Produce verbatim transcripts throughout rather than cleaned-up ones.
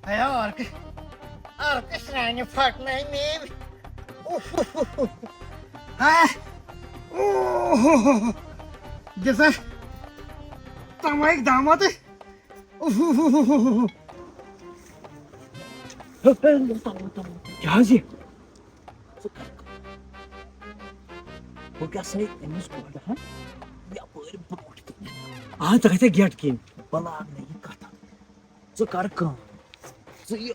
ہے، عرقہٕ، عرقہٕ سرٛانہِ پھٹنٲے مےٚ۔ اوہ، اوہ، اوہ، اوہ۔ ہے، اوہ، اوہ، اوہ۔ دِژ اَسہِ تَمٲکۍ دامَتٕے۔ اوہ، اوہ، اوہ، اوہ، اوہ۔ کیٛاہ حظ یہِ؟ ژٕ کر کٲم۔ بہٕ گژھے أمِس گۄڈٕ، ہا، یپٲرۍ برونٛٹھ کِنۍ۔ آ، ژٕ گژھکھ گیٹ کِنۍ۔ بہٕ لاگہٕ نہٕ یہِ کتھا۔ ژٕ کر کٲم۔ ژٕ یہِ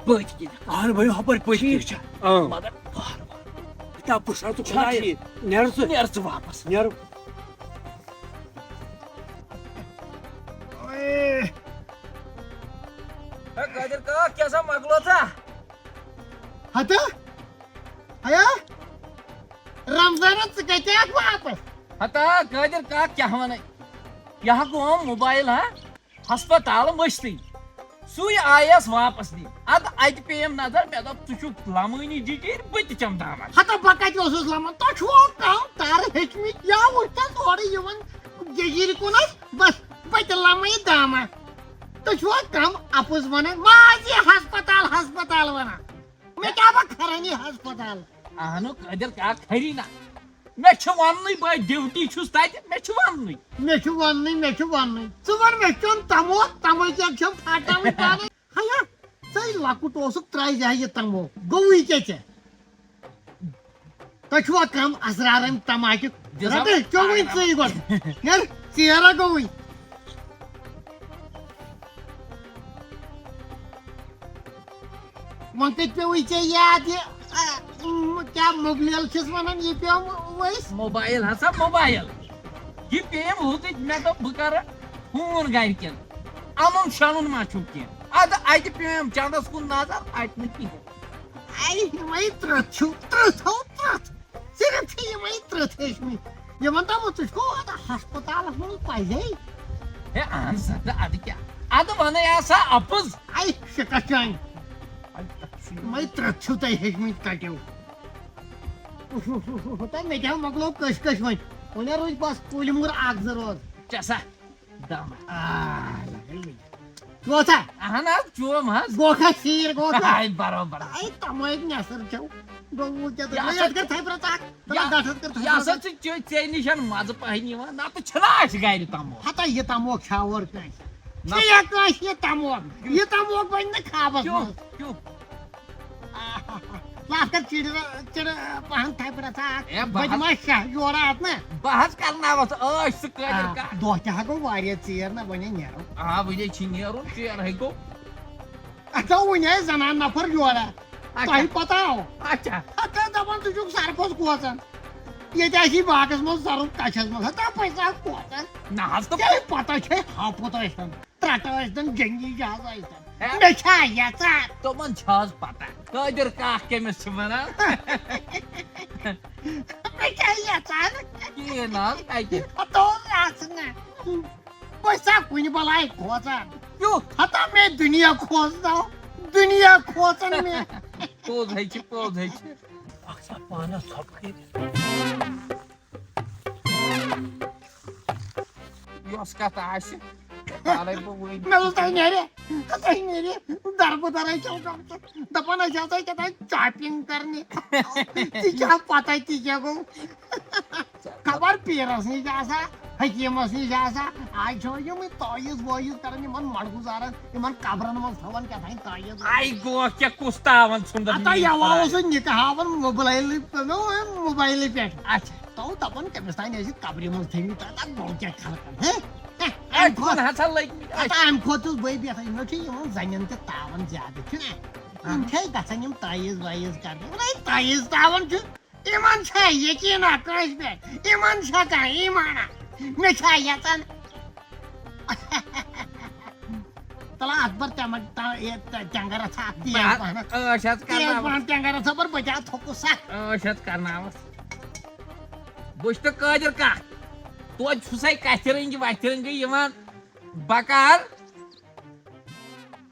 پٔتۍ کِنۍ۔ اہن بھائی، ہپٲرۍ پٔتۍ کِنۍ۔ ٹھیٖک چھا؟ اۭں۔ مگر وارٕ وارٕ۔ دَپ بہٕ چھُس ژٕ چھا خۄدایہِ۔ ٹھیٖک؟ نیر ژٕ۔ نیر ژٕ واپس۔ نیر۔ اے۔ ہے قادر کاک، کیٛاہ سا مۄکلو ژٕ؟ ہتہٕ؟ ہیا؟ رمضانہ، ژٕ کتہِ آکھ واپس؟ ہتا قادر کاک، کیٛاہ ونے؟ یہِ ہا گوٚو موبایل، ہا؟ ہسپتال مٔشتٕے۔ سُے آیس واپس نِنہِ۔ ادٕ اتہِ پیٚیم نظر، مےٚ دوٚپ، ژٕ چھُکھ لمٲنی جِجِر، بہٕ تہِ چمہٕ دامن۔ ہتا بہٕ کتہِ اوسُس لمان؟ تۄہہِ چھُوا کم تارٕ ہیٚچھمٕتۍ؟ یا وٕچھتس اورٕ یِوان جٔجیٖرِ کُن حظ؟ بس، بہٕ تہِ لمہٕ یہِ دامن۔ تُہۍ چھِوا کم اپُز ونان؟ وازِ ہسپتال، ہسپتال ونان۔ مےٚ کیٛاہ بہٕ کھران یہِ ہسپتال؟ اہنُک قٲدر کاک کھری نہ۔ مےٚ چھُ وننُے، بہٕ ڈیوٹی چھُس تتہِ، مےٚ چھُ وننُے۔ مےٚ چھُ وننُے، مےٚ چھُ وننُے۔ ژٕ وَن مےٚ چون تموک، تموکہِ اکھ چھَم پھاٹاوٕنۍ پانَے۔ ہیا، ژَے لۄکُٹ اوسُکھ، ترٛایہِ زِ ہا یہِ تموک۔ گوٚوُے کیٛاہ ژےٚ؟ تۄہہِ چھُوا کم اسرار امہِ تماکیُک؟ دِژا رٹے، بہٕ چوٚوُے ژٕے گۄڈٕ۔ نیر، ژیر ہا گوٚوُے۔ وۄنۍ کتہِ پیوٚوُے ژےٚ یاد یہِ، آ، م-، کیٛاہ مُبلیل چھِس ونان، یہِ پیوٚو ؤسۍ؟ موبایل ہسا موبایل۔ یہِ پیٚیَم ہوٚتٕتۍ، مےٚ دوٚپ بہٕ کرٕ فون گرِکٮ۪ن، اَنُن شَنُن ما چھُو کینٛہہ؟ اَدٕ اَتہِ پیٚیَم چَندَس کُن نظر، اَتہِ نہٕ کِہیٖنۍ۔ اَے، یِمَے ترٛٹھ چھِو، ترٛٹھ ہو ترٛٹھ۔ صرف چھِ یِمَے ترٛٹھ ہیٚچھمٕتۍ۔ یِمَن دوٚپُکھ، "ژٕ چھُکھ اَتھ ہسپتالَس منٛز پَزے؟" ہے، اَہَن سا، تہٕ اَدٕ کیٛاہ؟ اَدٕ وَنَے آسا اَپُز۔ اَے، شِکَس چانہِ۔ یِمَے ترٛٹھ چھِو تۄہہِ ہیٚچھمٕتۍ کَٹیو۔ تۄہہِ مےٚ تہِ ہا مۄکلو کٔش کٔش وۄنۍ۔ وۄنۍ ہا روٗدۍ بَس کُلۍ مُر اَکھ زٕ روز۔ ژےٚ سا۔ دم۔ آ، لگے وٕنہِ۔ چوتھا۔ اہن حظ، چوم حظ۔ گوکھا شیٖر، گوکھا۔ آے برابر۔ آے تمٲکۍ نٮ۪صٕر چھَو۔ گوٚو کیٛاہ تہٕ یہِ گوٚو، ہسا یَتھ کر تھپرٕ ژاکھ، تَلہ یہِ، دَٹھَس کر تھپرٕ یہِ ہسا ژاکھ۔ چھُ چے-، ژےٚ نِش مَزٕ پَہن یِوان، نَتہٕ چھِنہ اَسہِ گَرِ تموکھ۔ ہتا یہِ تموکھ چھا اورٕ کٲنٛسہِ؟ نہ۔ چھِ یا کٲنٛسہِ یہِ تموکھ؟ کیُتھ؟ یہِ تموکھ بَنہِ نہٕ خابَس کیُتھ؟ منٛز۔ کیُتھ؟ ژٕ اَتھ کر چِڑِ، چِڑِ پَہَن تھپہِ رَژھا اَکھ۔ اے، بہٕ بہٕ حظ دِمہٕ ہا شاہ جورا اَتھ نا۔ بہٕ حظ کرناوَتھ عٲش ژٕ قٲدِر آ، کَتھ۔ دۄہ تہِ ہا گوٚو واریاہ ژیر نا، وۄنۍ ہے نیرو۔ آ، وٕنے چھِ نیرُن، ژیر ہے گوٚو۔ اَتھ آو وٕنہِ ہے زنان نفر یورا۔ اچھا۔ تۄہہِ پتہ آو۔ اچھا۔ ہتا دَپان ژٕ چھُکھ سرپوٚز کھوژان۔ ییٚتہِ آسی باغس منٛز سرُپھ کَچھَس منٛز، ہتا پَزِ آو کھوژان۔ نہ حظ تہٕ ژےٚ پتہ چھے ہاپُت ٲسۍتَن۔ ترٛٹہٕ ٲسۍتن، جنگی جہاز ٲسۍتن۔ ہے؟ مےٚ چھا یژھان؟ تِمن چھا حظ پتہ قٲدر کاک کٔمِس چھِ ونان؟ مےٚ چھا یژھان؟ کِہیٖنۍ نہ حظ، کتہِ؟ ہتو آسہٕ نہٕ۔ بہٕ چھا کُنہِ بلاے کھوژان؟ کیُتھ؟ ہتا مےٚ دُنیا کھوژناو، دُنیا کھوژن مےٚ۔ پوٚز ہے چھِ، پوٚز ہے چھِ۔ اکھ سا پانس ژھۄپہٕ کٔرِتھ۔ یۄس کتھ آسہِ، والے بہٕ وٕنۍ۔ مےٚ دوٚپ، "تۄہہِ نیرِ، تۄہہِ نیرِ دربہٕ درے چھو گٔمژٕ۔ دپان ٲسۍ ہسا کیٛاہ تام چاپنگ کرنہِ۔" ژےٚ چھا پتہ تہِ کیٛاہ گوٚو؟ خبر پیٖرس نِش آسا، حکیٖمس نِش آسا۔ آز چھو یِمٕے تعویٖذ وٲیٖذ کران، یِمن مڑگُزارن، یِمن قبرن منٛز تھاوان کیٛاہ تام تعویٖذ۔ آے گوٚو کیٛاہ، کُس تاوان ژھُنٛدر ہتا میٛٲنۍ یوان پاے؟ اوسُے نکاح ہاوان موبایلہٕ، موبایلہٕ پٮ۪ٹھ۔ اچھا۔ تو دپان کٔمِس تام ٲسِکھ قبرِ منٛز تھٲومٕتۍ، تتھ گوٚو کیٛاہ خلقن، ہے؟ ہے، اے، اَمہِ کُن کھۄتہٕ، ہسا لٔگۍ مٕتۍ أسۍ۔ ہتا اَمہِ کھۄتہٕ چھُس بٕے بہتر، یِمو چھِ یِمن زنٮ۪ن تہِ تاوان زیادٕ، چھُنہ؟ یِم اہن۔ چھے گژھان یِم تعیٖذ وعیٖذ کرنہِ، وَلہٕ ہے تعیٖذ تاوان چھُ، یِمن چھا یقیٖنا کٲنٛسہِ پٮ۪ٹھ؟ یِمن چھا کانٛہہ ایٖمانا؟ مےٚ چھا یژان؟ تَلہٕ اَتھ بَر تَمہِ، تَ-، یہِ، تَ-، ٹٮ۪نٛگَر رَژھا اَکھ تیز بہٕ پَہَن۔ عٲش حظ تیز کرناوَس۔ پَہَن ٹٮ۪نٛگَر رَژھا بَر، بہٕ تہِ ہا تھوٚکُس سَکھ۔ عٲش حظ کرناوَس۔ بہٕ چھُس تہٕ قٲدِر کاک۔ توتہِ چھُسَے کَتھِ رٔنٛگۍ وَتھِ رٔنٛگۍ یِوان۔ بَکار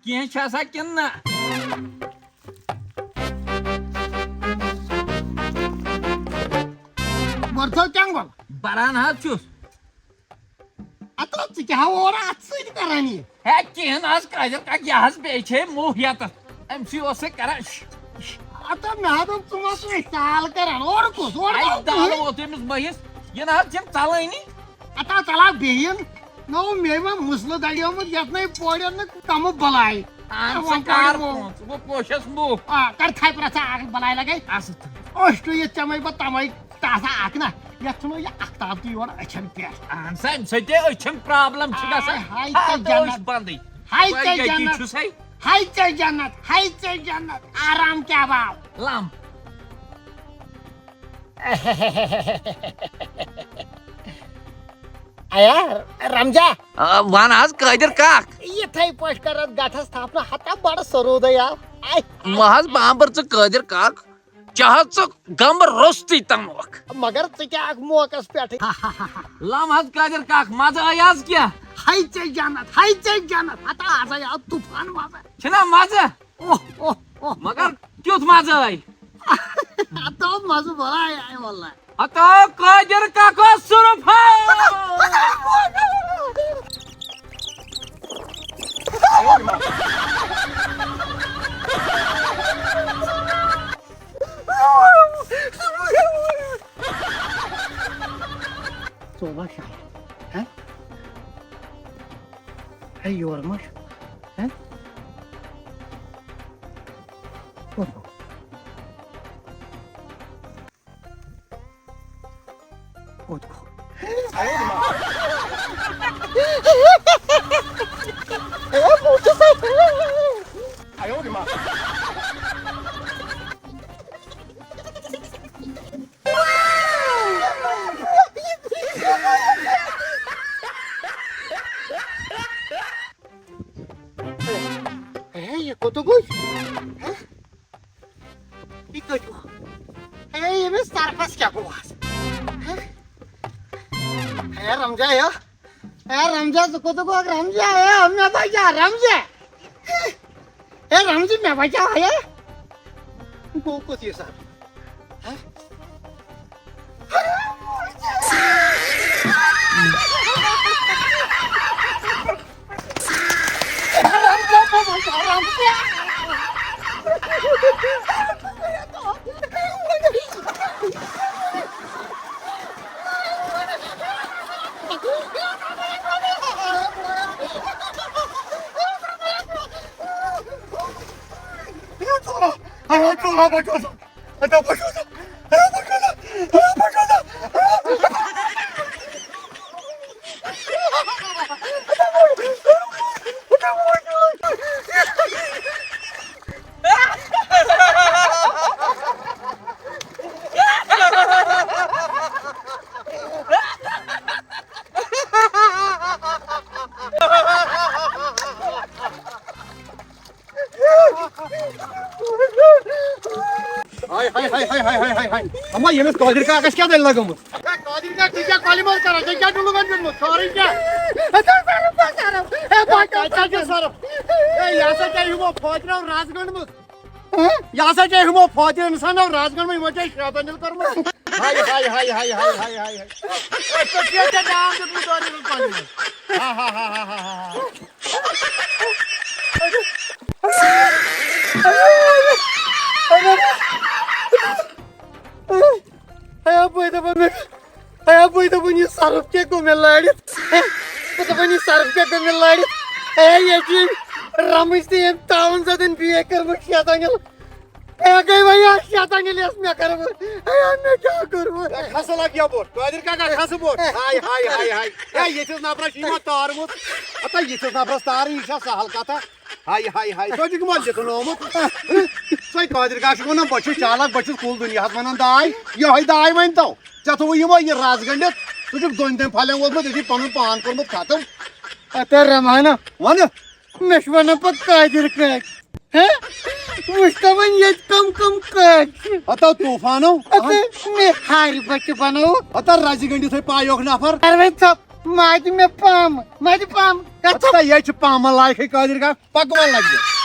کینٛہہ چھِ آسان کِنہٕ نہ؟ اور تھو کیٛاہ گوٚو؟ بران حظ چھُس۔ اَتھ ژٕ کیٛاہ ہا اورٕ اَتھ سۭتۍ کران یہِ؟ ہے، کِہیٖنۍ حظ، قٲدِر کاک، یہِ حظ بیٚیہِ چھے موہ یَتَتھ۔ أمۍ سٕے اوس سُہ کران۔ اَتھ مےٚ ہا دوٚپ، ژٕ ما چھُکھ سال کران؟ اورٕ کُس؟ اورٕ اَتہِ کُس؟ دال ووت أمِس مٔہِس، یہِ نہ حظ چھِم ژَلٲنی۔ اَتھ آو ژَلان بیٚیہِ۔ نو، مےٚ ما مسلہٕ دَریومُت، یَتھ نَے پورٮ۪ن نہٕ کَمہٕ بَلاے۔ اَہَن سا، وۄنۍ کَر کَر وۄنۍ؟ پونٛسہٕ؟ وۄنۍ کوشَس موہ۔ آ، کَر تھَپہِ رَژھا اَکھ بَلاے لَگَے۔ اَصٕل۔ اوٚش ٹُوِتھ ژےٚ مَے بہٕ تَمَے۔ تازٕ اکھ نا، یتھ چھُنہٕ یہِ آفتاب تہِ یِوان أچھن پٮ۪ٹھ۔ اہن سا، امہِ سۭتۍ تہِ أچھن پرابلم چھِ گژھان۔ ہاے، ہاے، ہتھ ژےٚ اوس جنت۔ بنٛدٕے۔ ہاے، وۄنۍ ژےٚ گٔتی جنت۔ چھُس ہے۔ ہاے، ژےٚ جنت۔ ہاے، ژےٚ جنت۔ آرام کیٛاہ باو؟ لم۔ ایا، رمزا۔ آ، ون حظ، قٲدر کاک۔ یِتھَے پٲٹھۍ کر اتھ گٹھس تھپھ نہ، ہتا بڑٕ سرودے آو۔ آے۔ محض بامبر ژٕ قٲدر کاک۔ چاہت ژٕ گمبہٕ روٚستُے تموکھ۔ مگر ژٕ کیٛاہ اکھ موقعس پٮ۪ٹھٕے۔ لم حظ قٲدر کاک، مزٕ آے آز کینٛہہ؟ ہاے ژےٚ جنت، ہاے ژےٚ جنت، ہتا آز آے آو طوفان مزٕ۔ چھُنا مزٕ؟ اوہ، اوہ، اوہ۔ مگر کیُتھ مزٕ آے؟ ہتا اوس مزٕ بلاے آے واللہ۔ ہتا قٲدر کاکو سُرُف ہا۔ ژوٚل ہا شاید۔ ہہ؟ ہے، یورٕ ما چھُ؟ ہہ؟ کوٚت گوٚو؟ کوٚت گوٚو؟ ہے، یہِ کوٚت گوٚو؟ ہہ؟ یہِ کَتہِ گوٚو؟ ہے، ییٚمِس طرفس کیٛاہ گوٚو آز؟ ہے؟ ہے، رمزا، ہے۔ ہے، رمزا، ژٕ کوٚت گوٚکھ، رمزا؟ ہے، مےٚ بچا، رمزا۔ ہے، رمزی، مےٚ بچا، ہے۔ گوٚو کوٚت یہِ سب؟ ہے؟ ہاے، ہاے، ہاے۔ اما، ییٚمِس قٲدِر کاکَس کیٛاہ دٔلیٖل لَگٲمٕژ؟ ہے، قٲدِر کاک، ژٕ کیٛاہ کۄلہِ منٛز کران؟ ژےٚ کیٛاہ ڈُلہٕ گنٛڈ دیُتمُت؟ سورُے کیٛاہ؟ ہے، تۄہہِ کَتہِ چھا صرف؟ ہے، یہِ ہسا چھا یِمو فوجرو رز گنٛڈمٕژ؟ ہہ؟ یہِ ہسا چھا یِمو فوجرو اِنسانو رز گنٛڈمٕژ، یِمو چھا شیطٲنی کٔرمٕژ؟ ہاے، ہاے، ہاے۔ أتھۍ پٮ۪ٹھ چھُ ییٚتہِ ناو دیُتمُت دورِ ہُنٛد پنٛنہِ منٛز۔ ہا، ہا، ہا۔ ہے، بہٕ دَپان مےٚ، ہے، بہٕ دَپان یہِ سرُپھ کیٛاہ گوٚو مےٚ لٲرِتھ؟ ہے، بہٕ دَپان یہِ سرُپھ کیٛاہ گوٚو مےٚ لٲرِتھ؟ ہے، ییٚتہِ یِم رَمٕج تہٕ یِم تاوَن زَدَن بی اے کٔرمٕژ شیطانہِ۔ ہے، گٔے وۄنۍ اَکھ شیطانہِ لیس مےٚ کٔرمٕژ۔ ہے، مےٚ کیٛاہ کوٚرمُت؟ ہے، کھسہٕ لَگ یَپٲرۍ۔ قٲدِر کاکا، کھسہٕ بوٚٹھ۔ ہاے، ہاے، ہاے، ہاے۔ ہے، ییٚتھِس نفرَس چھِ یِمو تارمُت۔ ہتا، ییٚتھِس نفرَس تارٕنۍ، یہِ چھا سہل کَتھا؟ ہاے، ہاے، ہاے، ژٕ چھُکھ یِمن لِتھُن آمُت۔ ژٕ قٲدِر کاک چھُکھ وَنان، بہٕ چھُس چالاک، بہٕ چھُس کُل دُنیاہَس وَنان داے۔ یِہوٚے داے ؤنۍ تو۔ ژےٚ تھوٚوُے یِمو یہِ رَز گٔنٛڈِتھ۔ ژٕ چھُکھ دۄن ترٛٮ۪ن پھلٮ۪ن ووتمُت، ژےٚ چھُے پَنُن پان کوٚرمُت ختم۔ اَتہِ رمانہ۔ وَنہٕ۔ مےٚ چھُ وَنان پَتہٕ قٲدِر کاک۔ ہے؟ وٕچھ تو وۄنۍ ییٚتہِ کَم کَم کاکۍ چھِ۔ ہَتو طوٗفانو۔ ہَتہٕ مےٚ ہارِ بَچہِ بَنووُکھ۔ ہَتہٕ رَزِ گٔنٛڈِتھٕے پایوکھ نفر۔ کَر وۄنۍ ژَپ۔ ماجہِ مےٚ پامہٕ، ماجہِ پامہٕ۔ ہَتہٕ یہِ چھِ پامہٕ لایقٕے قٲدِر کاک۔ پکوان لگہِ۔